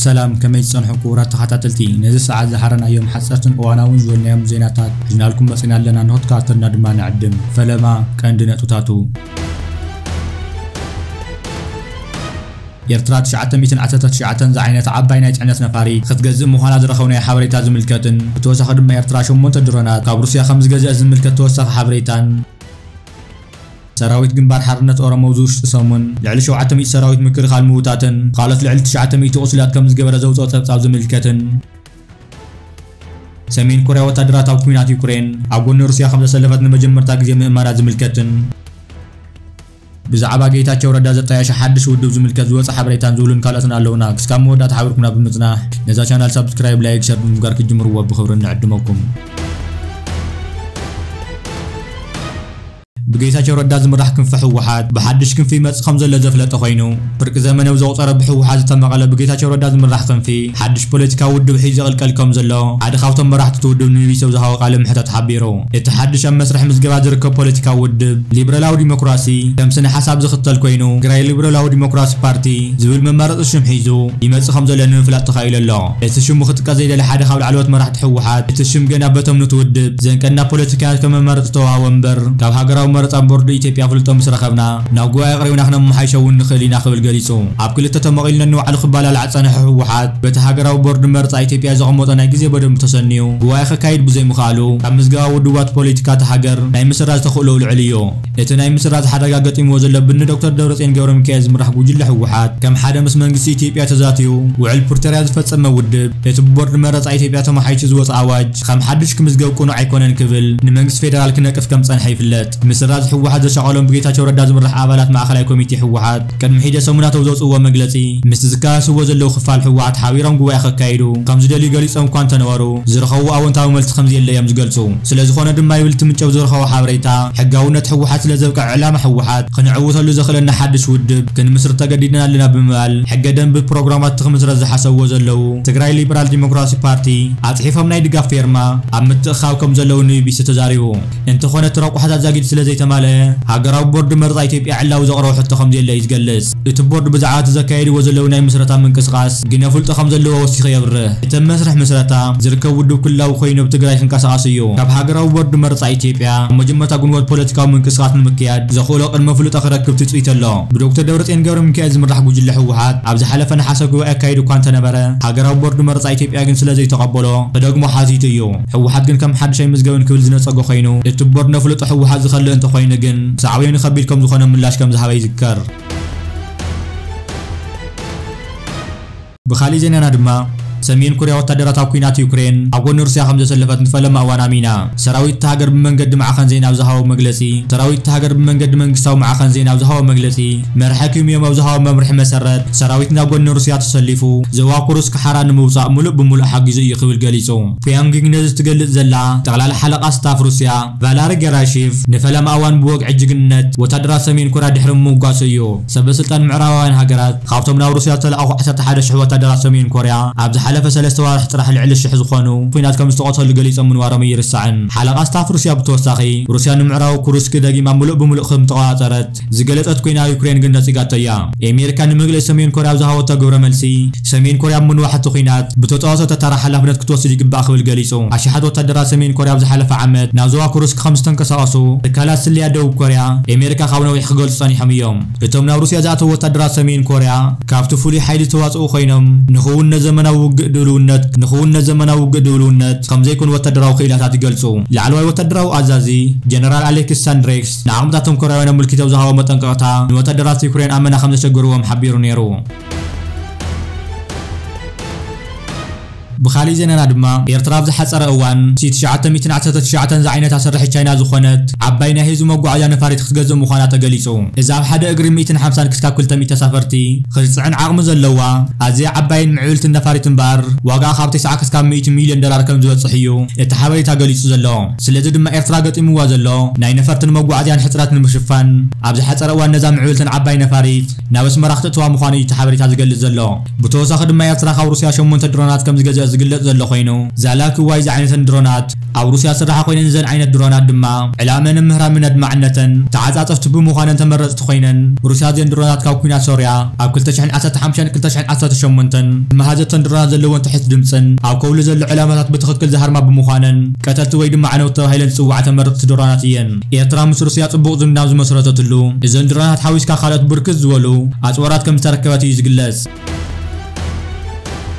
ሰላም፣ ከመይ ትጸንሑ ክቡራት ተኸታተልቲ? ነዚ ሰዓት ዝሓረናዮም ሓጸርትን እዋናውን ዝበልናዮም ዜናታት ሒዝናልኩም መጺና ኣለና። ንኽትከታተሉና ድማ ንዕድም። ፈለማ ቀንዲ ነጥብታቱ። ኤርትራ ትሽዓተ ሚእትን ዓሰርተ ትሽዓተን ዝዓይነታ ዓባይ ናይ ጽዕነት ነፋሪት ክትገዝእ ምዃና ዝረኸብናዮ ሓበሬታ ዝምልከትን፣ ብተወሳኺ ድማ ኤርትራ ሸሞንተ ድሮናት ካብ ሩስያ ከም ዝገዝአ ዝምልከት ተወሳኺ ሓበሬታን፣ ሰራዊት ግንባር ሓርነት ኦሮሞ ኣብዚ ውሽጢ ሰሙን ልዕሊ ሸውዓተ ሚእቲ ሰራዊት ምክልኻል ምውታትን ካልኦት ልዕሊ ትሽዓተ ሚእቲ ቁስላት ከም ዝገበረ ዘውፅኦ ፀብፃብ ዝምልከትን፣ ሰሜን ኮርያ ወታደራት ኣብ ኲናት ዩክሬን ኣብ ጎኒ ሩስያ ከም ዘሰለፈት ንመጀመርታ ግዜ ምእማና ዝምልከትን፣ ብዛዕባ ጌታቸው ረዳ ዘጣየሸ ሓድሽ ውድብ ዝምልከት ዝወፀ ሓበሬታን ዝብሉን ካልኦትን ኣለውና። ክስካብ መወዳእታ ሓቢርኩምና ብምፅናሕ ነዛ ቻናል ሳብስክራይብ፣ ላይክ፣ ሸር ብምግባር ክትጅምርዎ ብኽብሪ ንዕድመኩም። ብጌታቸው ረዳ ዝምራሕ ክንፊ ህወሓት ብሓድሽ ክንፊ ይመጽእ ከም ዘሎ ዘፍለጠ ኮይኑ፣ ፍርቂ ዘመን ኣብ ዘቑጸረ ብህወሓት ዝተመቐለ ብጌታቸው ረዳ ዝምራሕ ክንፊ ሓድሽ ፖለቲካዊ ውድብ ሒዙ ይቕልቀል ከም ዘሎ ሓደ ካብቶም መራሕቲ እቲ ውድብ ንቢቢሲ ኣብ ዝሃቦ ቃለ መሕተት ሓቢሩ። እቲ ሓድሽ ኣብ መስርሕ ምዝገባ ዝርከብ ፖለቲካዊ ውድብ ሊበራላዊ ዲሞክራሲ፣ ከም ስነ ሓሳብ ዝኽተል ኮይኑ፣ ትግራይ ሊበራላዊ ዲሞክራሲ ፓርቲ ዝብል መማረፂ ሽም ሒዙ ይመጽእ ከም ዘሎ ንምፍላጥ ተኻኢሉ ኣሎ። እቲ ሽሙ ክጥቀስ ዘይደሊ ሓደ ካብ ላዕለዎት መራሕቲ ህወሓት፣ እቲ ሽም ገና በቶም ኑቲ ውድብ ዘንቀና ፖለቲካውያን ከም መማረፂ ዝተዋህቦ እምበር፣ ካብ ሃገራዊ መረፃ ቦርድ ኢትዮጵያ ፍልጦ ምስ ረኸብና፣ ናብ ጉባኤ ኣቕሪብና ክነመሓይሾ እውን ንኽእል ኢና ክብል ገሊጹ። ኣብ ክልተ ተመቒሉ ነንባዕሉ ክባላላዕ ዝጸንሐ ህወሓት፣ በቲ ሃገራዊ ቦርድ መረፃ ኢትዮጵያ ዘቐመጦ ናይ ግዜ ገደብ ተሰንዩ፣ ጉባኤ ከካይድ ብዘይምኽኣሉ፣ ካብ ምዝገባ ውድባት ፖለቲካ እታ ሃገር ናይ ምስራዝ ተኽእሎኡ ልዑል እዩ። እቲ ናይ ምስራዝ ሓደጋ ገጢምዎ ዘሎ ብኒ ዶክተር ደብረጽዮን ገብረሚካኤል ዝምራሕ ጉጅለ ህወሓት፣ ከም ሓደ ምስ መንግስቲ ኢትዮጵያ ተዛትዩ ውዕል ፕሪቶርያ ዝፈጸመ ውድብ፣ እቲ ብቦርድ መረጻ ኢትዮጵያ ተመሓይሹ ዝወጸ ኣዋጅ ከም ሓድሽ ክምዝገብ ቅኑዕ ኣይኮነን ክብል ንመንግስቲ ፌደራል ክነቅፍ ከም ጸንሐ ይፍለጥ። ምስራዝ ህወሓት ዘሻቐሎም ብጌታቸው ረዳ ዝምራሕ ኣባላት ማእኸላይ ኮሚቴ ህወሓት ቅድሚ ሒደ ሰሙናት ኣብ ዘውፅእዎ መግለጺ፣ ምስቲ ዝከሳስዎ ዘለዉ ክፋል ህወሓት ሓቢሮም ጉባኤ ከካይዱ ከም ዝደልዩ ገሊጾም እኳ እንተነበሩ፣ ዝረኸብዎ ኣወንታዊ መልሲ ከም ዘየለ እዮም ዝገልጹ። ስለ ዝኾነ ድማ ይብል እቲ ምንጪ ኣብ ዝረኸቦ ሓበሬታ፣ ሕጋውነት ህወሓት ስለ ዘብቅዕ ዕላማ ህወሓት ክንዕውተሉ ዘኽእለና ሓድሽ ውድብ ክንምስርት ተገዲድና ኣለና ብምባል፣ ሕገ ደንቢ ፕሮግራማት ክምስረት ዝሓሰብዎ ዘለዉ ትግራይ ሊበራል ዲሞክራሲ ፓርቲ ኣጽሒፎም ናይ ድጋፍ ፌርማ ኣብ ምትእኻብ ከም ዘለዉ ንቢቢሲ ተዛሪቡ። እንተኾነ እቲ ረቋሕታት ዛጊድ ስለ ዘይተማልአ፣ ሃገራዊ ቦርድ መረጻ ኢትዮጵያ ዕላዊ ዘቕረቦ ሕቶ ከም ዘየለ እዩ ዝገልጽ። እቲ ቦርድ ብዛዕባ እቲ ዘካየድዎ ዘለዉ ናይ ምስረታ ምንቅስቓስ ግነ ፍልጦ ከም ዘለዎ ወሲኹ የብርህ። እቲ ኣብ መስርሕ ምስረታ ዝርከብ ውድብ ክልላዊ ኮይኑ ኣብ ትግራይ ክንቀሳቐስ እዩ። ካብ ሃገራዊ ቦርድ መረጻ ኢትዮጵያ ኣብ መጀመርታ ግንቦት ፖለቲካዊ ምንቅስቓስ ንምክያድ ዘኽእሎ ቅድመ ፍልጦ ክረክብ ትጽቢት ኣሎ። ብዶክተር ደብረጽዮን ገብረሚካኤል ዝምራሕ ጉጅለ ህወሓት ኣብ ዝሓለፈ ነሓሰ ጉባኤ ኣካይዱ እኳ እንተነበረ፣ ሃገራዊ ቦርድ መረጻ ኢትዮጵያ ግን ስለ ዘይተቐበሎ ክደግሞ ሓቲቱ እዩ። ህወሓት ግን ከም ሓድሽ ኣይምዝገብን ክብል ዝነጸጎ ኮይኑ፣ እቲ ቦርድ ነፍልጦ ህወሓት ዝኸልእ እንተኾይኑ ግን ሳዕቤኑ ከቢድ ከም ዝኾነ ምላሽ ከም ዝሃበ ይዝከር። ብኻሊእ ዜናና ድማ፣ ሰሜን ኮርያ ወታደራት ኣብ ኲናት ዩክሬን ኣብ ጎኒ ሩስያ ከም ዘሰለፈት ንፈለማ እዋን ኣሚና። ሰራዊት እታ ሃገር ብመንገዲ ማዕኸን ዜና ኣብ ዝሃቦ መግለጺ፣ ሰራዊት እታ ሃገር ብመንገዲ መንግስታዊ ማዕኸን ዜና ኣብ ዝሃቦ መግለጺ፣ መርሐ ኪም ዮም ኣብ ዝሃቦ መምርሒ መሰረት፣ ሰራዊትና ጎኒ ሩስያ ተሰሊፉ፣ ዞባ ኩርስክ ሓራ ንምውጻእ ምሉእ ብምሉእ ሓጊዙ እዩ ክብል ገሊጹ። ፒዮንግያንግ ነዚ ትገልጽ ዘላ፣ ጠቕላላ ሓለቓ ስታፍ ሩስያ ቫላሪ ጌራሺቭ ንፈለማ እዋን ብወግዒ ጅግንነት ወታደራት ሰሜን ኮርያ ድሕሪ ምውጋሱ እዩ። ሰበ ስልጣን ምዕራባውያን ሃገራት ካብቶም ናብ ሩስያ ዝተለኣኹ ዓሰርተ ሓደ ሽሕ ወታደራት ሰሜን ኮርያ ኣብ ዝሓለፈ ሰለስተ ዋርሕ ጥራሕ ልዕሊ ሽሕ ዝኾኑ ኲናት ከም ዝተቐተሉ ገሊጾም ምንባሮም ኣይርሳዕን። ሓለቓ ስታፍ ሩስያ ብተወሳኺ፣ ሩስያ ንምዕራብ ኩርስክ ደጊማ ምሉእ ብምሉእ ከም ተቖጻጸረት ዝገለጸት ኮይና፣ ዩክሬን ግን ነጺጋቶ እያ። ኣሜሪካ ንመግለጺ ሰሜን ኮርያ ኣብ ዝሃበቶ ግብረ መልሲ፣ ሰሜን ኮርያ ኣብ ምንዋሕ እቲ ኲናት ብተጻወተቶ ተራ ሓላፍነት ክትወስድ ይግባእ ክብል ገሊጹ። ኣሽሓት ወታደራት ሰሜን ኮርያ ኣብ ዝሓለፈ ዓመት ናብ ዞባ ኩርስክ ከም ዝተንቀሳቐሱ ትካላት ስለያ ደቡብ ኮርያ ኣሜሪካ ካብ ነዊሕ ክገልጹ ጸኒሖም እዮም። እቶም ናብ ሩስያ ዝኣተዉ ወታደራት ሰሜን ኮርያ ካብቲ ፍሉይ ሓይሊ ዝተዋጽኡ ኮይኖም፣ ንኽውንነት ዘመናዊ ውግእ ድልውነት፣ ንኽውንነት ዘመናዊ ውግእ ድልውነት ከም ዘይኮኑ ወታደራዊ ክኢላታት ይገልጹ። ላዕለዋይ ወታደራዊ ኣዛዚ ጀነራል ኣሌክስ ሳንድሬክስ ንዓቕምታቶም ኮርያውያን ኣመልኪቱ ኣብ ዝሃቦ መጠንቀቕታ፣ ንወታደራት ዩክሬን ኣመና ከም ዘሸገርዎም ሓቢሩ ነይሩ። ብኻሊእ ዜናና ድማ፣ ኤርትራ ኣብ ዝሓጸረ እዋን፣ እቲ ትሽዓተ ሚእትን ዓሰርተ ትሽዓተን ዝዓይነታ ስርሒት ቻይና ዝኾነት ዓባይ ናይ ህዝቢ መጓዓዝያ ነፋሪት ክትገዝእ ምዃና ተገሊጹ። እዛ ኣብ ሓደ እግሪ ሚእትን ሓምሳን ክሳብ ክልተ ሚእቲ ተሳፈርቲ ክትጽዕን ዓቕሚ ዘለዋ ኣዝያ ዓባይን ምዕብልትን ነፋሪት እምበኣር፣ ዋጋኣ ካብ ተስዓ ክሳብ ሚእቲ ሚልዮን ዶላር ከም ዝበጽሕ እዩ እቲ ሓበሬታ ገሊጹ ዘሎ። ስለዚ ድማ ኤርትራ ገጢምዋ ዘሎ ናይ ነፈርትን መጓዓዝያን ሕጽረት ንምሽፋን፣ ኣብ ዝሓጸረ እዋን ነዛ ምዕብልትን ዓባይ ነፋሪት ናብ ኣስመራ ክተእትዋ ምዃኑ እዩ እቲ ሓበሬታ ዝገልጽ ዘሎ። ብተወሳኺ ድማ ኤርትራ ካብ ሩስያ ሸሞንተ ድሮናት ከም ዝገዝአት ዝግለጽ ዘሎ ኮይኑ፣ ዛላ ክዋይ ዝዓይነተን ድሮናት ኣብ ሩስያ ስራሕ ኮይነን፣ እዘን ዓይነት ድሮናት ድማ ዕላመንን ምህራምን ኣድማዕነተን ተዓጻጸፍቲ ብምዃነን ተመረጽቲ ኮይነን፣ ሩስያ እዘን ድሮናት ካብ ኩናት ሶርያ ኣብ ክልተ ሽሕን ዓሰርተ ሓሙሽተን ክልተ ሽሕን ዓሰርተ ሸሞንተን ዝመሃዘተን ድሮናት ዘለወን ትሕት ድምጽን ኣብ ከውሊ ዘሎ ዕላማታት ብትኽክል ዝሃርማ ብምዃነን ቀተልቲ ወይ ድማ ዓነውቲ ተባሂለን ዝጽውዓ ተመረጽቲ ድሮናት እየን። ኤርትራ ምስ ሩስያ ጽቡቕ ዝምድና ዝመስረተትሉ እዘን ድሮናት ሓዊስካ ካልኦት ብርክት ዝበሉ ኣጽዋራት ከም ዝተረከበት እዩ ዝግለጽ።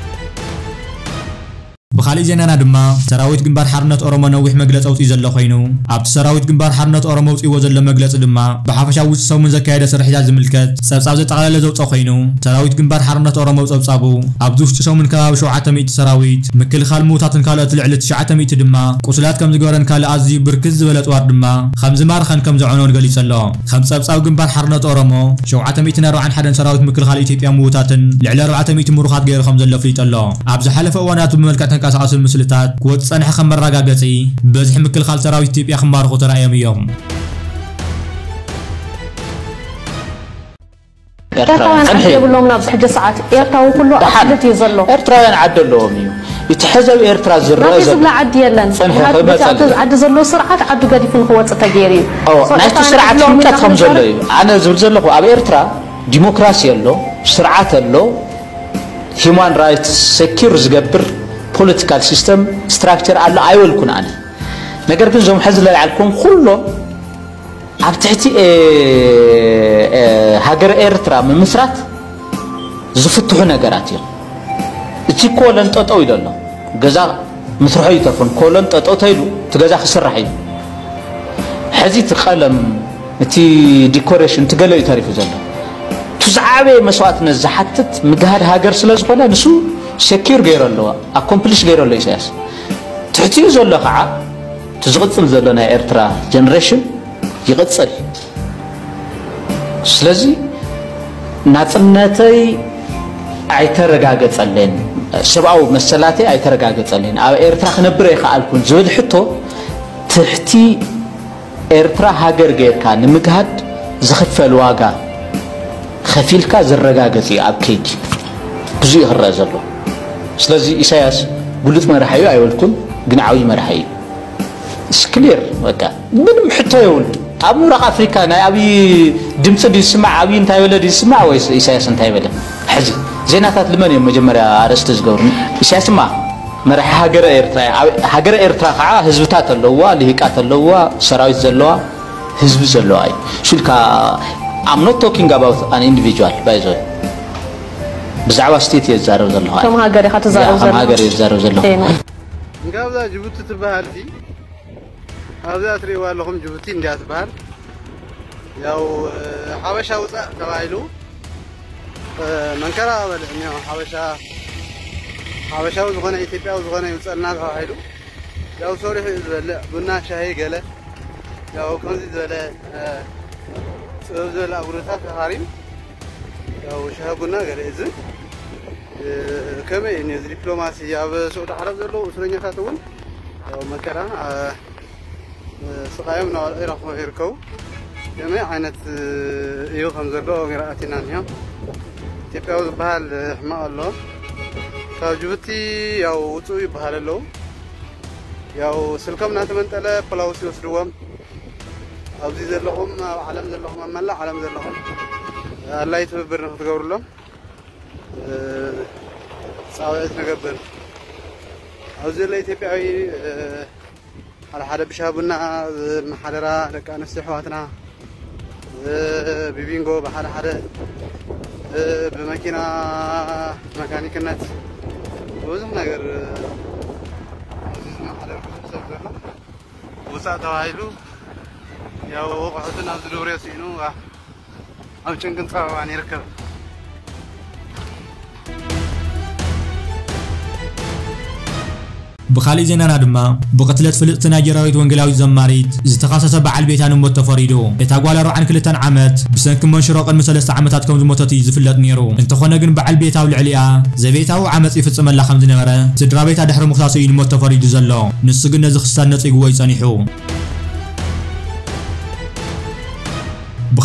ብኻሊእ ዜናና ድማ ሰራዊት ግንባር ሓርነት ኦሮሞ ነዊሕ መግለጺ ኣውጺኡ ዘሎ ኮይኑ፣ ኣብቲ ሰራዊት ግንባር ሓርነት ኦሮሞ ኣውጺእዎ ዘሎ መግለጺ ድማ ብሓፈሻዊ ውሽጢ ሰሙን ዘካየደ ስርሒታት ዝምልከት ጸብጻብ ዘጠቓለለ ዘውጸ ኮይኑ፣ ሰራዊት ግንባር ሓርነት ኦሮሞ ኣብ ጸብጻቡ ኣብዚ ውሽጢ ሰሙን ከባቢ ሸውዓተ ሚእቲ ሰራዊት ምክልኻል ምውታትን ካልኦት ልዕሊ ትሽዓተ ሚእቲ ድማ ቁስላት ከም ዝገበረን ካልእ ኣዝዩ ብርክት ዝበለ ኣጽዋር ድማ ከም ዝማረኸን ከም ዘዕነወን ገሊጹ ኣሎ። ከም ጸብጻብ ግንባር ሓርነት ኦሮሞ ሸውዓተ ሚእትን ኣርባዓን ሓደን ሰራዊት ምክልኻል ኢትዮጵያ ምውታትን ልዕሊ ኣርባዕተ ሚእቲ ምሩኻት ገይሩ ከም ዘሎ ኣፍሊጡ ኣሎ። ኣብ ዝሓለፈ እዋናት ብመልክዕ ተንቀሳቐሲ ምስልታት ክወጽእ ዝጸንሐ ከም መረጋገጺ፣ ብዝሒ ምክልኻል ሰራዊት ኢትዮጵያ ክማርኹ ተራእዮም እዮም። ኤርትራውያን ኤርትራውያን ጽንሒ ዓዲ የብሎም። ኣብዚ ሕጂ ሰዓት ኤርትራዊ ኩሉ ኣብ ደሓን ስደት እዩ ዘሎ። ኤርትራውያን ዓዲ ኣለዎም እዩ። እቲ ሕዚ ኣብ ኤርትራ ዝረአ ናተይ ዘሎ ዝብላ ዓዲ የለን። ጽንሒ ናት-፣ ክመጸሉ። በቲ ኣብቲ ዓዲ ዘሎ ስርዓት ዓዱ ገዲፉ ንክወጽእ ተገይሩ እዩ። ኦ፣ So፣ ናይቲ ኤርትራውያን ስርዓት ዓዲ ህንቀት ኣለዎም ከም ዘሎ ይባል። እዩ። ኣነ ዝብል ዘለኹ ኣብ ኤርትራ ዲሞክራሲ ኣሎ፣ ስርዓት ኣሎ፣ ሂውማን ራይትስ ሴኪር ዝገብር ፖለቲካል ሲስተም ስትራክቸር ኣሎ ኣይበልኩን ኣነ። ነገር ግን እዞም ሕዚ ለልዓልኩም ኩሎም ኣብ ትሕቲ፣ እ፣ እ፣ ሃገረ ኤርትራ ምምስራት ዝፍትሑ ነገራት እዮም። እቲ ኮለን ጠጠው ኢሉ ኣሎ። ገዛ ምስርሖ ይተርፎን ኮለን ጠጠው ተይሉ እቲ ገዛ ክስራሕ እዩ። ሕዚ እቲ ቀለም፣ እቲ ዲኮሬሽን፣ እቲ ገለ እዩ ተሪፉ ዘሎ። እቲ ዝዓበየ መስዋእትነት ዝሓትት ምግሃድ ሃገር ስለ ዝኾነ ንሱ ሴኪር ገይሩ ኣለዎ፣ ኣኮምፕሊሽ ገይሩ ኣሎ ኢሳያስ። ትሕቲኡ ዘሎ ከዓ እቲ ዝቕጽል ዘሎ ናይ ኤርትራ ጀነሬሽን ይቕጽል። ስለዚ ናጽነተይ ኣይተረጋገጸለይን፣ ሰብኣዊ መሰላተይ ኣይተረጋገጸለይን፣ ኣብ ኤርትራ ክነብር ኣይከኣልኩን ዝብል ሕቶ ትሕቲ ኤርትራ ሃገር ጌርካ ንምግሃድ ዝኽፈል ዋጋ ከፊልካ ዝረጋገጽ እዩ ኣብ ከይዲ። ብዙ እዩ ክረአ ዘሎ። ስለዚ ኢሳያስ ብሉጽ መራሒ እዩ ኣይበልኩን፣ ግን ዓብዪ መራሒ እዩ። It's clear በቃ ምንም ሕቶ የብሉ። ኣብ ምብራቕ ኣፍሪካ ናይ ኣብዪ ድምፂ ድዩ ዝስማዕ? ኣብዪ እንታይ በለ ድዩ ዝስማዕ ወይስ ኢሳያስ እንታይ በለ? ሕዚ ዜናታት ልመን እዮም መጀመርያ ኣርእስቲ ዝገብሩ? ኢሳያስማ መራሒ ሃገረ ኤርትራ እዩ። ኣብ-፣ ሃገረ ኤርትራ ከዓ ህዝብታት ኣለውዋ፣ ልሂቃት ኣለውዋ፣ ሰራዊት ዘለዋ፣ ህዝቢ ዘለዋ እዩ። እሱ ኢልካ I'm not talking about an individual by the way። ብዛዕባ ስቴት እየ ዝዛረብ ዘለኹ። ከም ሃገር ኢኻ ትዛረብ ከም ዘለኻ። ሃገር እየ ዝዛረብ ዘለኹ። እሺ። እንካ ኣብዛ ጅቡቲ ትበሃል ሲ ኣብዛ ትርእይዋ ኣለኹም ጅቡቲ እንዲያ ትበሃል። ያው ሓበሻ ውፃእ ተባሂሉ መንከራ በልዕ እኒኦ ሓበሻ ሓበሻዊ ዝኾነ ኢትዮጵያዊ ዝኾነ ይውፀልና ተባሂሉ ያው ሰሪሑ እዩ ዝበልዕ ቡና ሻሂ ገለ ያው ከምዚ ዝበለ ጥበብ ዝበለ ኣጉረታት ተኻሪም ያው ሻሂ ቡና ገለ እዚ ከመይ እዩ ነዚ ዲፕሎማሲ ኣብ ስዑዲ ዓረብ ዘለዉ እስረኛታት እውን ያው መከራ ስቓዮም እናወልዑ ይረኽቡ ይርከቡ። ከመይ ዓይነት እዩ ከም ዘሎ ገራኣቲና እኒሆ። ኢትዮጵያዊ ዝበሃል ሕማቕ ኣሎ። ካብ ጅቡቲ ያው ውፅኡ ይበሃል ኣለዉ። ያው ስልኮም እናተመንጠለ ፖላውስ ይወስድዎም። ኣብዚ ዘለኹም ኣብ ዓለም ዘለኹም ኣብ መላእ ዓለም ዘለኹም ኣድላይ ትብብር ንክትገብሩሎም ፃውዒት ንገብር። ኣብዚ ዘሎ ኢትዮጵያዊ ሓደ ሓደ ብሻሂ ቡና ዝመሓደራ ደቂ ኣንስትዮ ኣሕዋትና ብቢንጎ ብሓደ ሓደ ብመኪና መካኒክነት ብዙሕ ነገር ኣብዚ ዝመሓደር ብዙሕ ሰብ ዘሎ ውፃእ ተባሂሉ ያው ኣቑሑትን ኣብዚ ንብረት ስኢኑ ኣብ ጭንቅን ጸበባን ይርከብ። ብኻሊእ ዜናና ድማ ብቕትለት ፍልጥቲ ናይጀርያዊት ወንጌላዊት ዘማሪት ዝተኸሰሰ በዓል ቤታ ንሞት ተፈሪዱ። እታ ጓል ኣርብዓን ክልተን ዓመት ብሰንኪ መንሽሮ ቅድሚ ሰለስተ ዓመታት ከም ዝሞተት እዩ ዝፍለጥ ነይሩ። እንተኾነ ግን በዓል ቤታ ኣብ ልዕሊኣ ዘቤታዊ ዓመፅ ይፍጽመላ ከም ዝነበረ ስድራ ቤታ ድሕሪ ምኽሳሱ እዩ ንሞት ተፈሪዱ ዘሎ። ንሱ ግን ነዚ ክስታት ነጺግዎ እዩ ጸኒሑ።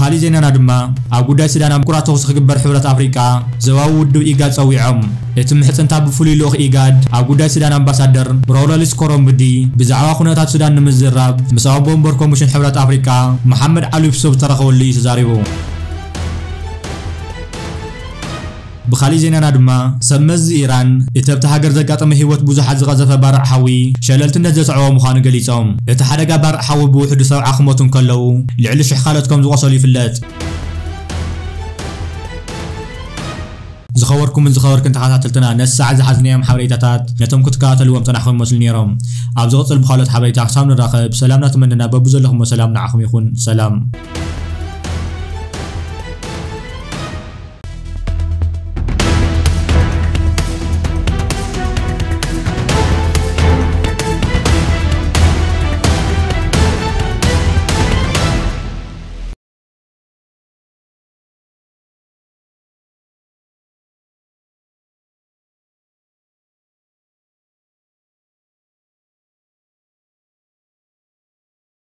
ካልእ ዜናና ድማ ኣብ ጉዳይ ሱዳን ኣብ ኩራት ተኹሲ ክግበር ሕብረት ኣፍሪቃ ዞባዊ ውድብ ኢጋድ ጸዊዖም። እቲ ምሕጽንታ ብፍሉይ ልኡኽ ኢጋድ ኣብ ጉዳይ ሱዳን ኣምባሳደር ሮለልስ ኮሮምብዲ ብዛዕባ ኩነታት ሱዳን ንምዝራብ ምስ ኣቦ ወንበር ኮሚሽን ሕብረት ኣፍሪቃ መሓመድ ዓሊ ዩሱፍ ዝተረኸበሉ እዩ ተዛሪቡ። ብኻሊእ ዜናና ድማ ሰብ መዚ ኢራን እቲ ኣብቲ ሃገር ዘጋጠመ ህይወት ብዙሓት ዝቐዘፈ ባርዕ ሓዊ ሸለልትነት ዘስዐቦ ምዃኑ ገሊጾም። እቲ ሓደጋ ባርዕ ሓዊ ብውሕዱ ሰብዓ ክሞቱ እንከለዉ ልዕሊ ሽሕ ካልኦት ከም ዝቖሰሉ ይፍለጥ። ዝኸበርኩምን ዝኸበርክን ተኸታተልትና ነሳዕ ዝሓዝናዮም ሓበሬታታት ነቶም ክትከታተልዎም ጸናሕኩም ይመስሉ ነይሮም። ኣብ ዝቕጽል ብኻልኦት ሓበሬታ ክሳብ ንራኸብ ሰላምና ትመነና። በብዘለኹሞ ሰላም ንዓኹም ይኹን። ሰላም።